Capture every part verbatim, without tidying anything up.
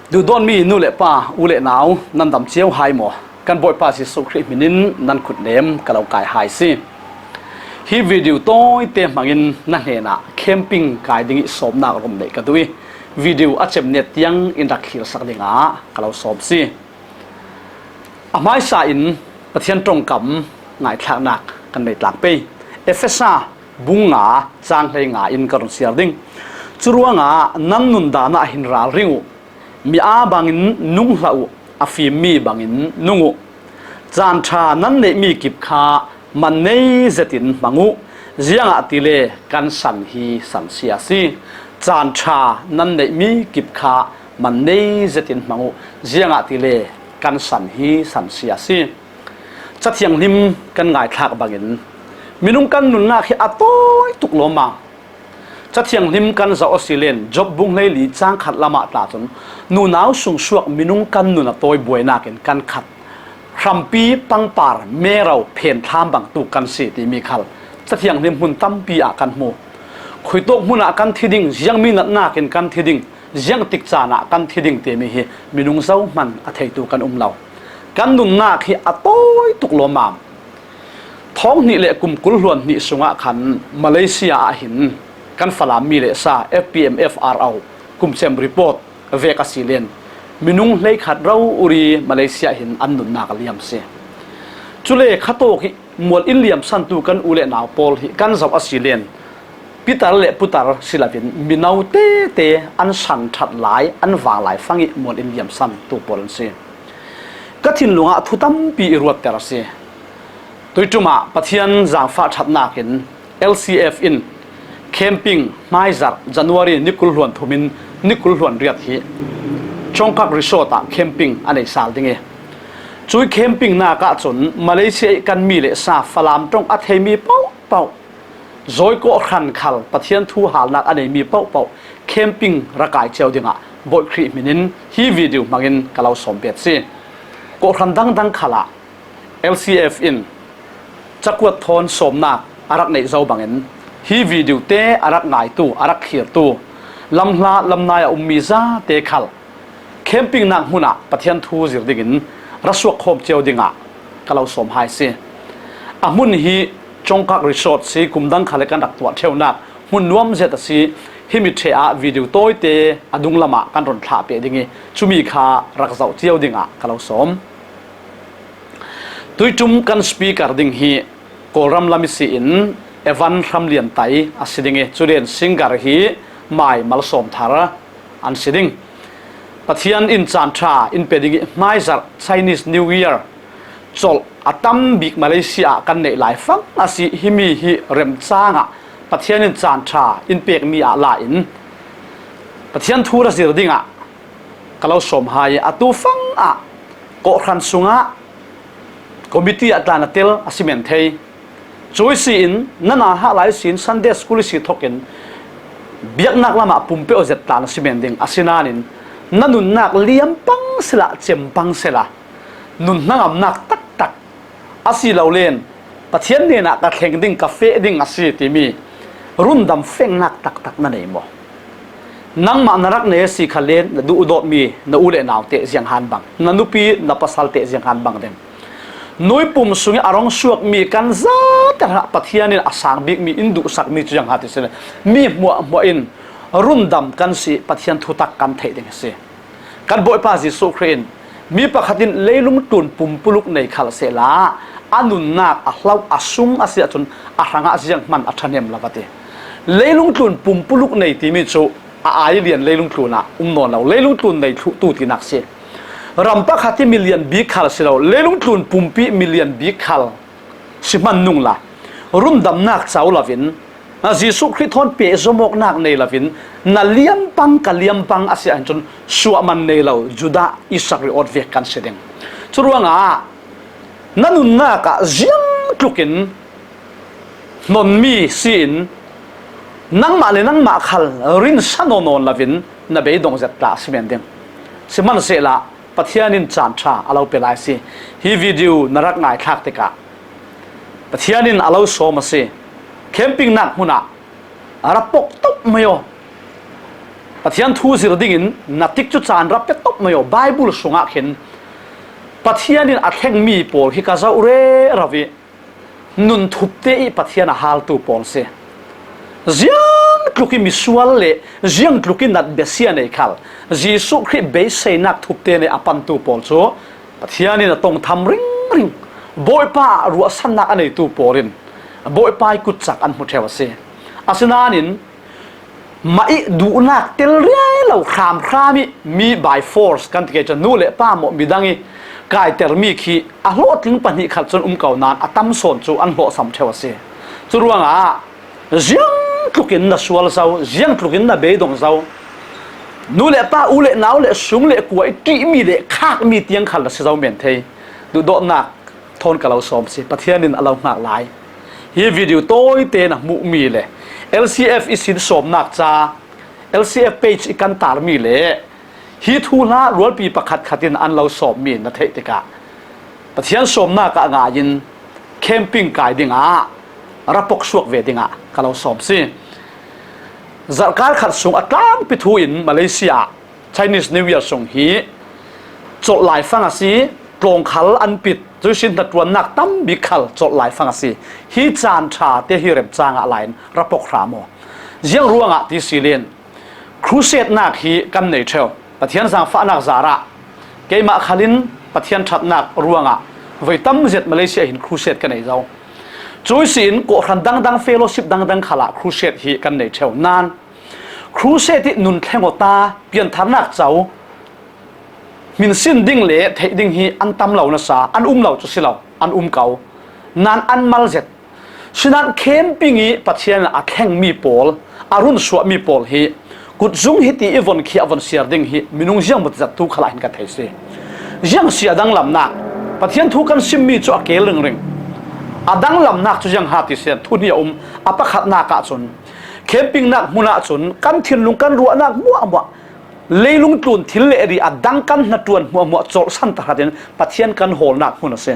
Duhdawtmi nu le pa, u le nau, nan dam cio hai maw? Kan Bawipa Jesuh Khrih hminin nan khutnem ka lo kai hai si. Hi video tawite hmangin na hnenah camping kai ding ih sawmnak rom neih ka duh ih, video a cem net tiang in rak khirsak dingah ka lo sawm si. A hmaisa in Pathian ṭongkam ngaihthlaknak kan nei tlak pei. Efesa bung nga cang hlei nga in ka run siar ding. Curuangah nan nundan ah hin ralring uh. Mi aa bangin nung hlah uh, a fimmi bangin nung uh. Caan ṭha nan neihmi kip kha man nei zetin hmang uh, ziangahtile kan san hi san si a si. Caan ṭha nan neihmi kip kha man nei zetin hmang uh, ziangahtile kan san hi san si a si. Cathianghlim kan ngaithlak bangin minung kan nunnak hi a tawi tuk lawmam. Cathianghlim kan zoh a si len Job bung hleili cang khat lamah tla cun nunau sungsuak minung kan nun a tawi buainakin kan khat. Hrampi pangpar mero phenthlam bangtuk kan si timi khal Cathianghlim hmun tampi ah kan hmu. Khuitawk hmunah kan thi ding, ziangmi natnakin kan thi ding, ziangtik caan ah kan thi ding timi hi minung zohman a theitu kan um lo. Kan nunnak hi a tawi tuk lawmam. Thawng hnih le kum kul hluan hnih sungah khan Malaysia ah hin kan Falam mi le sa F P M F R O kum cem report vek a si len minung hleikhat rori Malaysia hin an nunnak a liam si. Cule khatawk hi mual in liamsantu kan u le nau pawl hi kan zoh a si len pitar le putar si loin mino tete an san ṭhat lai, an vang lai fangih mual in liamsantu pawl an si. Ka thinlungah thu tampi i ruatter a si. Tuiṭumah Pathian zangfah ṭhatnakin L C F in camping hmaizarh January ni kul hluan thumin ni kul hluan riat hi Chongkak Resort ah camping a nei sal ding ih, cui camping nak ahcun Malaysia ih kan mi le sa Falam ṭong a theimi pohpoh, zawi kawhhran khal Pathian thu halnak a neimi pohpoh camping ra kai cio dingah Bawi Khrih hminin hi video hmangin ka lo sawm bet si. Kawhhran dangdang khalah L C F in cakuat thawn sawmnak a rak neih zo bangin hi video te a rak ngaitu, a rak khirtu, lamhla lamnai a ummi zate khal camping nak hmunah Pathian thu zir dingin ra suak khawm cio dingah ka lo sawm hai si. A hmun hi Chongkak Resort si, kum dang khal le kan rak tuah ṭheunak hmun nuam zet a si. Himi ṭheh ah video tawite a dunglamah kan run thlah peh ding ih cumi kha rak zoh cio dingah ka lo sawm. Tuiṭum kan speaker ding hi Kawlram lam ih si in Evan Hramliantai a si ding ih, cuden singer hi Mai Malsawmthar an si ding. Pathian in caan ṭha in pe ding ih hmaizarh Chinese New Year colh a tam bik Malaysia ah kan neih lai fang a si. Himi hi remcang ah Pathian in caan ṭha in pekmi ah la in Pathian thu ra zir dingah ka lo sawm hai ih, atu fang ah kawhhran sungah committee ah tlan a tel a si men thei. Cui si in na na hah lai si in Sunday school i si thokin biaknak lamah pumpeuh zet tlan a si men ding a si nain na nunnak liam pang sila, cem pang sila, nun hnangamnak taktak a si lo len Pathian hnenah ka thleng ding, ka feh ding a si timi rundam fengnak taktak na nei maw? Nangmah na rak nei a si kha len na duhdawtmi na u le naute zianghan bang, na nupi na pasalte zianghan bang ding, nui pum sungih a rong suakmi kan zate hlah Pathian in a sang bikmi in duhsakmi cu zianghan ti si le mi hmuahhmuah in rundam kan si, Pathian thutak kan theih ding a si. Kan Bawipa Jesuh Khrih in mi pakhat in leilung tlun pumpuluk nei khal sehla a nunnak a hlo a sung a si ahcun a hrangah zianghman a ṭhahnem lo a ti. Leilung tlun pumpuluk nei timi cu a ai lian leilung tlun ah um nawn lo, leilung tlun nei thluhtu tinak si. Ram pakhat hi milian bik khal si lo, leilung tlun pumpi milian bik khal si hman nung la, rundamnak co loin, na Jesuh Khrih thawn pehzom awknak nei loin, na liampang ka liampang a si ahcun suahman nei lo Judah Iskariot vek kan si ding. Curuangah na nunnak ah ziangtlukin hnonmi si in nangmah le nangmah khal rinsa nawn nawn loin na beidong zet tla a si men ding. Sihmanhsehla Pathian in caan ṭha a lo pe lai si. Hi video na rak ngaithlak tikah Pathian in a lo sawm a si. Camping nak hmunah a ra pok top mai aw. Pathian thu zir dingin na tikcu caan ra pe top mai aw, Bible sungah khin Pathian in a thlengmi pawl khi ka zoh rero i nun thupte i Pathian a haltu pawl si. Ziangtluk i misual le ziangtluk i nat besia nei khal Jesuh Khrih beiseinak thupte nei a pantu pawl cu Pathian in a tong tham ringring. Bawipa ruahsannak a neitu pawl in Bawipa i kutcak an hmu ṭheu a si. Asinain mah i duhnak tel riai lo hramhram i mi by force kan ti kei cu nu le pa maw midang i kaitermi khi a hlawhtling pahnih khat cun um ko nain a tam sawn cu an hlawhsam ṭheu a si. Cu ruangah ziangtluk in na sual zo, ziangtluk in na beidong zo, nu le pa, u le nau le sung le kua i ṭihmi le khakmi tiang khal na si zo men thei. Duhdawtnak thawn ka lo sawm si, Pathian in a lo hngak lai. Hi video tawite na hmuhmi le L C F i sin sawmnak ca, L C F page i kan tarmi le hi thuhla rualpi pakhat khat in an lo sawmmi na theih tikah Pathian sawmnak ah ngaiin camping kai dingah rapok suak ve dingah ka lo sawm si. Zarhkal khat sung a tlangpi thu in Malaysia ah Chinese New Year sung hi colh laifang a si, tlawng khal an pit, cuisin hnaṭuannak tam bik khal colh laifang a si. Hi caan ṭha te hi remcang ah lain rapok hram aw. Ziang ruangah ti si len, crusade nak hi kan nei ṭheu. Pathian zangfahnak zarah keimah khalin Pathian ṭhatnak ruangah voi tam zet Malaysia hin crusade ka nei zo. Cuisin kawhhran dangdang, fellowship dangdang khalah crusade hi kan nei ṭheu. Nain crusade i nun thleng aw ta, piantharnak co hminsin ding le theih ding hi an tam lo nasa, an um lo cu si lo, an um ko. Nain an mal zet. Sinain camping i Pathian a thlengmi pawl, a runsuahmi pawl hi kutzung hi ti i von khi a von siar ding hi minung ziangmut zat tu khalah hin ka thei si. Ziang si a danglamnak, Pathian thu kan simmi cu a kel ringring. A danglamnak cu ziang ha ti sian thu hnih a um. A pakhatnak ah cun camping nak hmun ah cun kan thinlung kan ruahnak hmuahhmuah, leilung tlun thil le ri a dang kan hnaṭuan hmuahhmuah colhsan tahratin Pathian kan hawlnak hmun a si.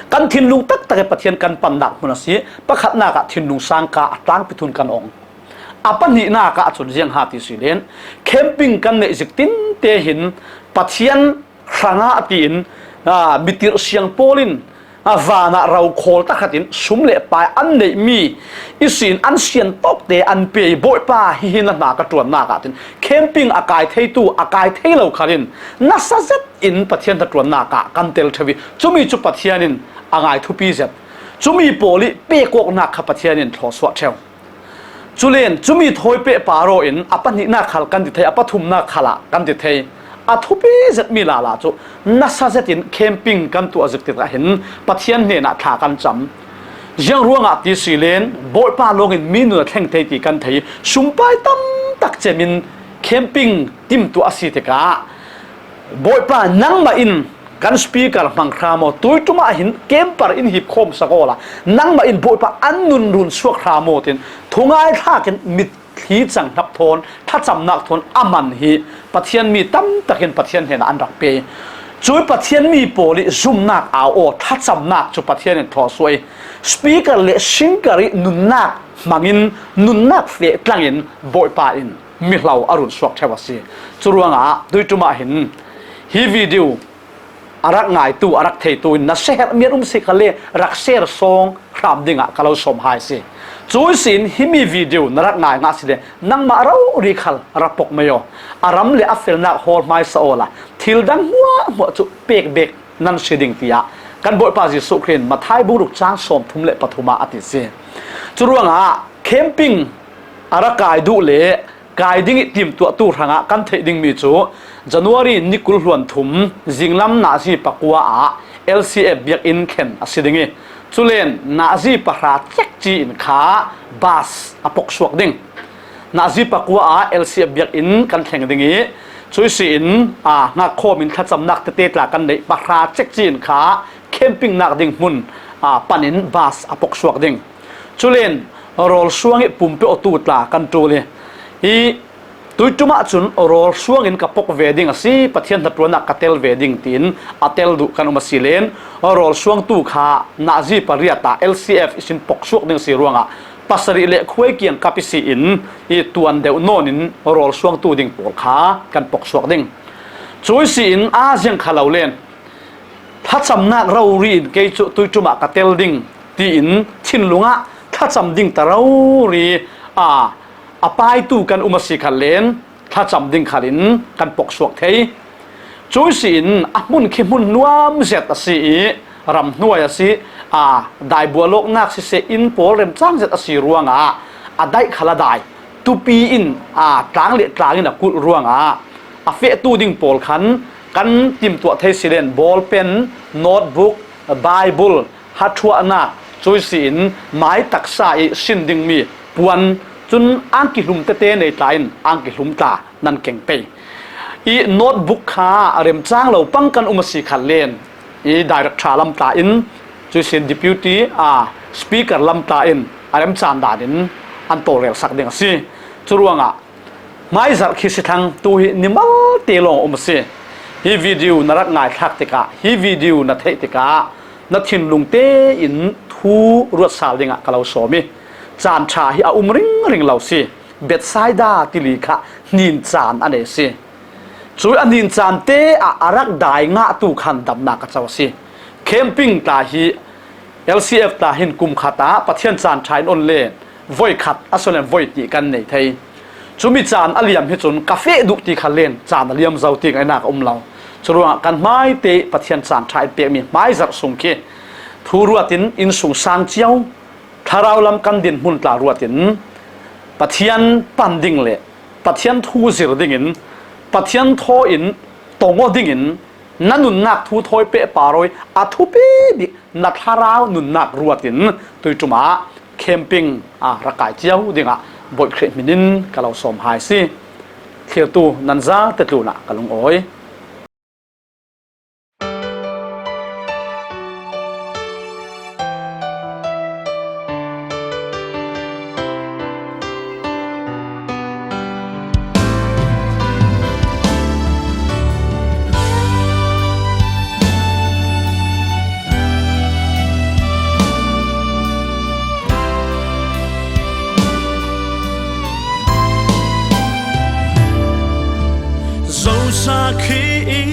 Kan thinlung taktak i Pathian kan pannak hmun a si. Pakhatnak ah thinlung sangka a tlangpi thun kan ong. A pahnihnak ah cun ziang ha ti si len, camping kan neih zik tinte hin Pathian hrangah tiin, aa, mitirh siang pawl in, aa, vanah rokhawl tahratin sum le pai an neihmi ihsin an sian tawkte an pe i, Bawipa, hihi na hna ka ṭuannak ah tin camping a kai theitu, a kai thei lo khalin nasa zet in Pathian hnaṭuannak ah kan tel ṭheu i, cumi cu Pathian in a ngai thupi zet. Cumi pawl i pek awknak kha Pathian in thlawsuah ṭheu. Culen cumi thawi pehpar aw in a pahnihnak khal kan ti thei, a pathumnak khalah kan ti thei. A thupi zetmi lala cu nasa zetin camping kan tuah zik tikah hin Pathian hnenah thla kan cam. Ziang ruangah ti si len, Bawipa lawngin mi nun a thleng thei ti kan thei. Sumpai tam tak cemin camping timtuah a si tikah, Bawipa, nangmah in kan speaker hmang hram aw, tuiṭum ah hin camper in hip khawm sak awla, nangmah in Bawipa an nun run suak hram aw, tin thungai thlak in mitthli cang hnap thawn, thlacamnak thawn a man hi Pathian mi tam takin Pathian hnenah an rak pe. Cui Pathian mi pawl i zumnak au aw, thlacamnak cu Pathian in thlawsuah i, speaker le singer i nunnak hmangin, nunnak feh tlangin Bawipa in mihlo a run suak ṭheu a si. Cu ruangah tuiṭum ah hin hi video a rak ngaitu, a rak theitu in na siaherh mian um si kha le rak share sawng hram dingah ka lo sawm hai si. Cui sin himi video na rak ngai ngah si le nangmah rori khal rak pok mai aw. A ram le a felnak hawl hmaisa awla thil dang hmuahhmuah cu pek bek nan si ding, tiah kan Bawipa Jesuh Khrih in Matthai bungruk cang sawmthum le pathum ah a ti si. Cu ruangah camping a rak kai duh le kai ding i timtuahtu hrangah kan theih dingmi cu January ni kul hluan thum zinglam nazi pakua ah L C F biakinn khen a si ding i, culen nazi pahra cekci in kha bus a pok suak ding. Nazi pakua ah L C F biakinn kan thleng ding i, cui si in, aa, hngakkhawm in thlacamnak tete tla kan neih pahra cekci in kha camping nak ding hmun, aa, panin bus a pok suak ding. Culen rawl suang i pumpe awtu tla kan ṭul i, hi tuiṭum ah cun rawl suang in ka pok ve ding a si, Pathian hnaṭuannak ka tel ve ding, tiin a tel duh kan um a si len, rawl suangtu kha nazi pariat ah L C F ihsin pok suak ding a si ruangah pasarih le khuai kiang kap ihsi in i tuan deuh nawn in rawl suangtu ding pawl kha kan pok suak ding. Cui si in a ziang kha lo len, thlacamnak rori in kei cu tuiṭum ah ka tel ding, tiin thinlung ah thlacam ding ta rori a, a paitu kan um a si khat len, thlacam ding khal in kan poksuak thei. Cui si in a hmun khi hmun nuam zet a si i, ram hnuai a si, aa, daibual awknak siseh, inn pawl remcang zet a si ruangah a daih khal a dai. Tupi in, aa, tlang le tlang in a kulh ruangah a fehtu ding pawl khan kan timtuah thei si len, ballpen, notebook, Bible, haṭhuahnak, cui si in mai taksa i sin dingmi puan, cun angki hlum tete nei tla in angki hlum tla nan keng pei. I notebook kha a remcang lo pang kan um a si khat len, i director lam tla in, cui si in deputy, a, speaker lam tla in a remcang dan in an tawlrel sak ding a si. Cu ruangah hmaizarh khi si thlang, tu hi ni malte lawng a um a si. Hi video na rak ngaithlak tikah, hi video na theih tikah na thinlung tein thu ruat sal dingah ka lo sawm i, caan ṭha hi a um ringring lo si. Bethsaida tili kha hnin caan a nei si. Cui a hnin caan te ah a rak dai ngahtu khan damnak a co a si. Camping tla hi, L C F tla hin kum khat ah Pathian caan ṭha in on len voi khat a si len voi ti kan nei thei. Cumi caan a liam hi cun ka feh duh ti kha len caan a liam zo ti ngaihnak a um lo. Curuangah kan hmaite Pathian caan ṭha in pekmi hmaizarh sung khi thu ruat in inn sung sang cio, thlarau lam kan dinhmun tla ruat in Pathian pan ding le Pathian thu zir dingin, Pathian thaw in tong aw dingin, na nunnak thu thawi pehpar aw i, a thupi bik na thlarau nunnak ruat in tuiṭum ah camping, aa, rak kai cio dingah Bawi Khrih hmin in ka lo sawm hai si. Thlirtu nan zate tlunah ka lungawi. Zosa khi in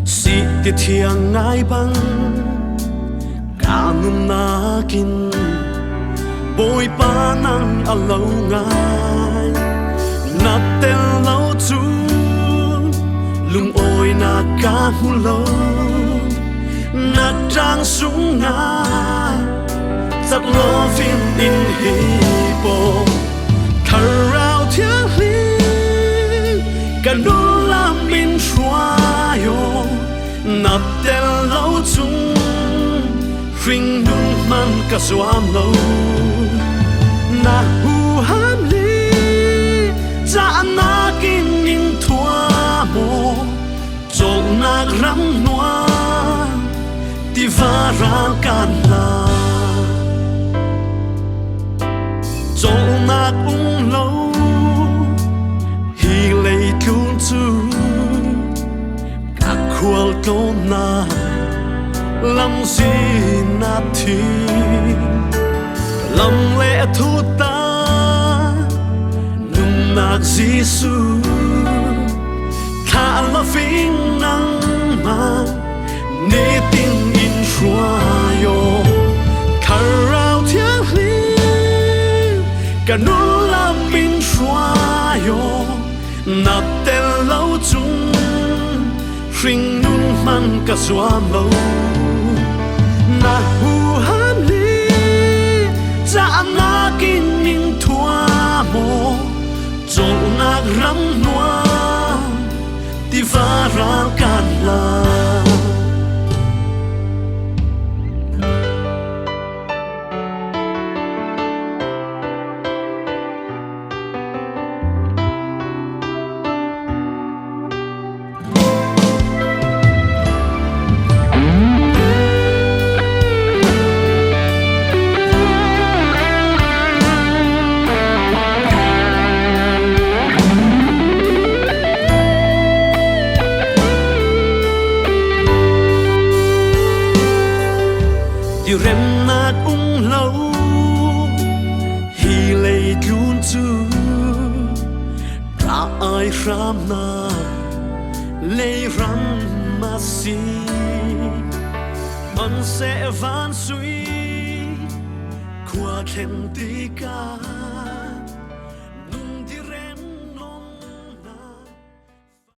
si ti thiang ngai bang, ka nunnak in Bawipa nang a lo ngai. Na tel lo cu lungawinak ka hmu lo, na ṭang sungah cat lawfin in hi paw. Thlarau Thianghlim ka nunlam in hruai aw, na tel lo cung hringnun hman ka zuam lo. Na huham le cahnak in in thuam aw, cawknak ram hnuah tiva ralkap hlah. Cawknak um lo hi leitlun cu ka khualtlawnnak lamzin ah thi. Lam le a thutak nunnak Jesuh, thlah lo fing nangmah nitin in hruai aw. Thlarau Thianghlim ka nunlam in hruai aw, na tel lo cung hringnun hman ka zuam lo. Na huham le cahnak in in thuam aw, cawknak ram hnuah tiva ralkap hlah. Leiram a si, man seh van sui, khua thlen tikah